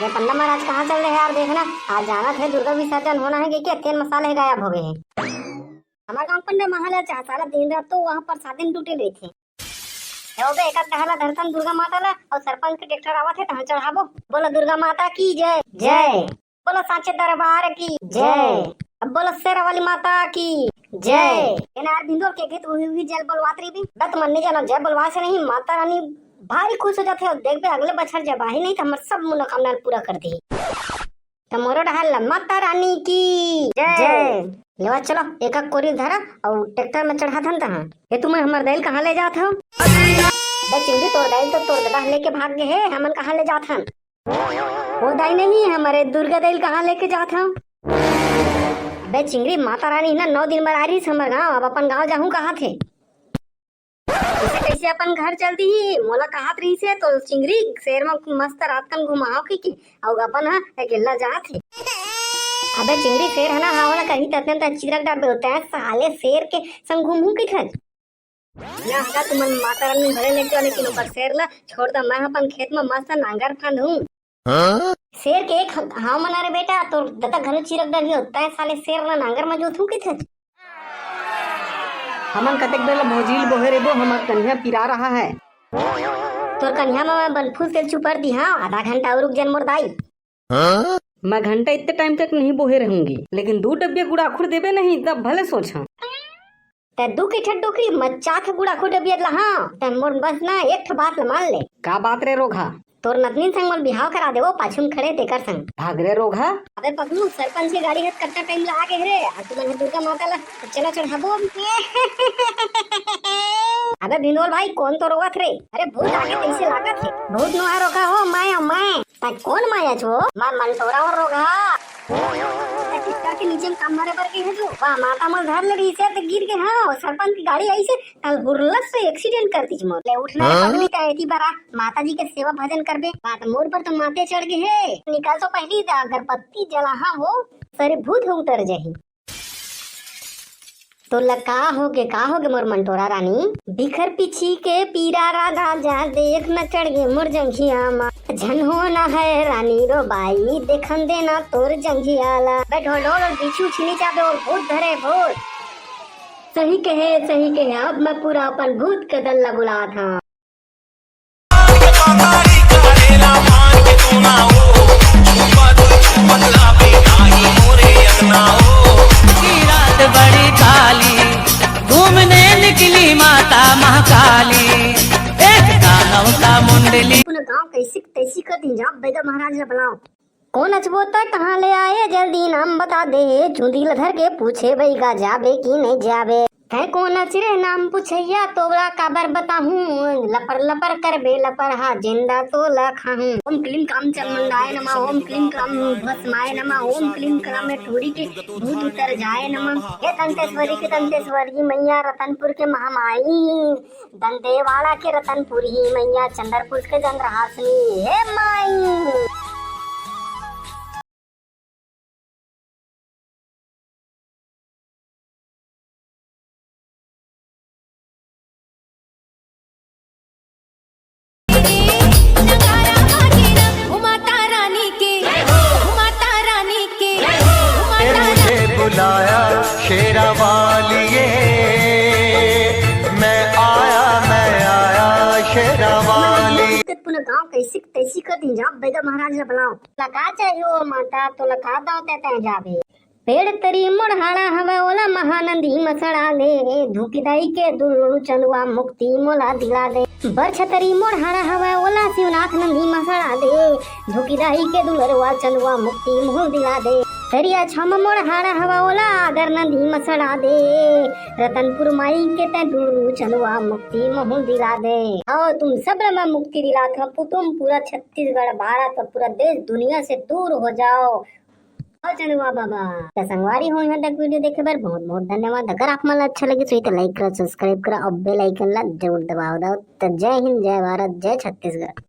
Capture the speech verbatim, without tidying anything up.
ये पंडा महाराज कहाँ चल रहे हैं यार? देखना, आज जाना थे दुर्गा विसर्जन होना है कि क्या, तेल मसाले गायब हो गए हैं। हमारे गांव पंडा महाराज चाहता दिन रात तो वहाँ पर सात दिन ड्यूटी रही थे। हे बे, एक आध डहला धरतन दुर्गा माता ला और सरपंच के ट्रैक्टर आवत है, तहाँ चढ़ाबो। बोलो दुर्गा माता की जय। जय। बोलो सांचे दरबार की जय। अब बोलो शेरा वाली माता की जय। एनार भिंदोर के गीत उही उही जय बोलवात रही भी। बत मन नहीं जाना, जय बोलवा से नहीं, माता रानी भारी खुश हो जाते हो। देख बे, अगले बछर जब आही नहीं तो हमारे सब मनोकामना पूरा कर दी। तो मोरो डहल ला माता रानी की जय। जय। लेवा चलो, एक एक कोरी धरा और ट्रैक्टर में चढ़ा धन तहाँ। ये तुम्हें हमर दाइल कहाँ ले जात हो? बे चिंगड़ी, तोर दाइल तो तोर ददा लेके भाग गए है, हमन कहाँ ले जात हन? वो दाई नहीं, हमारे दुर्गा दाइल कहाँ लेके जात हन? बे चिंगड़ी, माता रानी ना नौ दिन बर आ रही हमर गाँव, अब अपन गाँव जाहूँ कहाँ थे? इसे कैसे अपन घर चल दी? मोला कहात रही से तो चिंगड़ी, शेर में मस्त रात कन घुमाओ की, की? अउ अपन हा अकेला जात हे। अबे चिंगड़ी, शेर है ना, हाँ वाला कहीं ततन तक चिरक डाल होता है, साले शेर के संग घूमू की खज। ना हगा तुमन माता रानी भले ले जाओ, लेकिन ओकर शेर ला छोड़ दा, मैं अपन खेत में मस्त नांगर फांद हूँ। शेर के एक हाँ मना रे बेटा, तोर ददा घलो चिरक डरही हो, तैं साले शेर ला नांगर म जोतहूं कथे। हमन कतेक बेर ले भोजील बोहे रेबो, हमर कनिहा पिरा रहा है। तोर कनिहा म मैं बनफूस तेल चुपर दी हाँ, आधा घंटा और रुक जन मोर दाई। मैं घंटा इतने टाइम तक नहीं बोहे रहूंगी, लेकिन दू डब्बिया गुड़ाखुर देबे नहीं, तब भले सोचा। तै दू के ठे डोकरी मचाथे गुड़ाखुर डबियत ला, हाँ। तै मोर बस ना एक ठो बात ला मान ले। का बात रे रोघा? तोर नतनीन संग मोर बिहाव करा देवो, पाछू में खड़े तेकर संग। भाग रे रोघा। अबे पगलू, सरपंच के गाड़ी हे, कट्टा टाइम ला आगे हे रे। आ तुमन हे दुर्गा माता ला चला चढ़ाबो। अबे भिंदोल भाई, कौन तो रोवत रे? अरे भूत आगे कैसे लागत हे? भूत नुआ रोका हो, मैं, मैं। तै कौन माया छो? मैं मंटोरा और रोघा। तै ट्रैक्टर के नीचे में काम मारे बर गे हे जो। वाह, माता मोल धर ले रही से, त गिर गे हाँ, सरपंच की गाड़ी आई से, तल हुरलस से एक्सीडेंट कर दीज मोर। ले उठना रे हाँ? पगली, तै एती बरा माता जी के सेवा भजन करबे। बात मोर पर तो माते चढ़ गे हे। निकाल तो पहली दा अगरबत्ती जलाहा हो, सरे भूत हो उतर जाही। तोला का होगे, का होगे मोर मंटोरा रानी? बिखर पीछी के पीरा राधा जा, देख न चढ़ गे मोर जंघिया मा। झन होना है रानी रो बाई, देखन देना तोर जंघिया ला। बे ढोल ढोल और बिच्छू छिनी जाबे और भूत धरे भूत। सही कहे, सही कहे, अब मैं पूरा अपन भूत के दल ला बुलात हँव। की रात बड़ी काली, घूमने निकली माता महाकाली, एक दानव का मुंडली। पूरा गांव कैसी तैसी कर दी, जाओ बैदा महाराज ला बुलाओ। कोन अचबो तै कहाँ ले आए, जल्दी नाम बता दे। चुंदी ल धर के पूछे बइगा, जाबे कि नहीं जाबे। तै कोन अच रे नाम पूछैया, तोला काबर बताहूँ। लपर लपर करबे लपर हा, जिंदा तोला खाहूँ। ओम क्लीम क्लाम चामुंडाय नमः, ओम क्लीम क्लाम भस्माय नमः, ओम क्लीम क्लाम में टूरी के भूत उतर जाए नमः। हे दंतेश्वरी के दंतेश्वरी मैया, रतनपुर के महामाई, दंतेवाड़ा के रतनपुरी मैया, चंद्रपुर के चंद्रहासिनी, हे माई। उमाता रानी के, उमाता रानी के, उमाता ए मुझे बुलाया शेरा वालिए, मैं आया, मैं आया शेरा वाली। पूरा गांव कैसी तैसी कर दी, जाओ बैदा महाराज ला बुलाओ। लका चाहिए ओ माता, तो लका दाव ते तै जाबे। पेड़ तरी मोड़हाड़ा हवय, ओला महानंदी म सड़ा दे। धुकी दाई के दुलरू चंदवा, मुक्ति मोला दिला दे। बरछा तरी मोड़हाड़ा हवय, ओला शिवनाथ नंदी म सड़ा दे। धुकी दाई के दुलरवा चंदवा, मुक्ति मोल दिला दे। तरिया छम मोड़हाड़ा हवय, ओला आगर नंदी म सड़ा दे। रतनपुर माई के तै दुलरू चंदवा, मुक्ति मोल दिला दे। आओ तुम सब ला मैं मुक्ति दिलात हँव, तुम पूरा छत्तीसगढ़, भारत और पूरा देश दुनिया से दूर हो जाओ। जय चंदवा बाबा। त संगवारी हो, यहाँ तक वीडियो देखे बर बहुत बहुत धन्यवाद। अगर आप मन ला अच्छा लगे तो like करा, subscribe करा और bell icon ला जरूर दबाओ दो। तो जय हिंद, जय भारत, जय छत्तीसगढ़।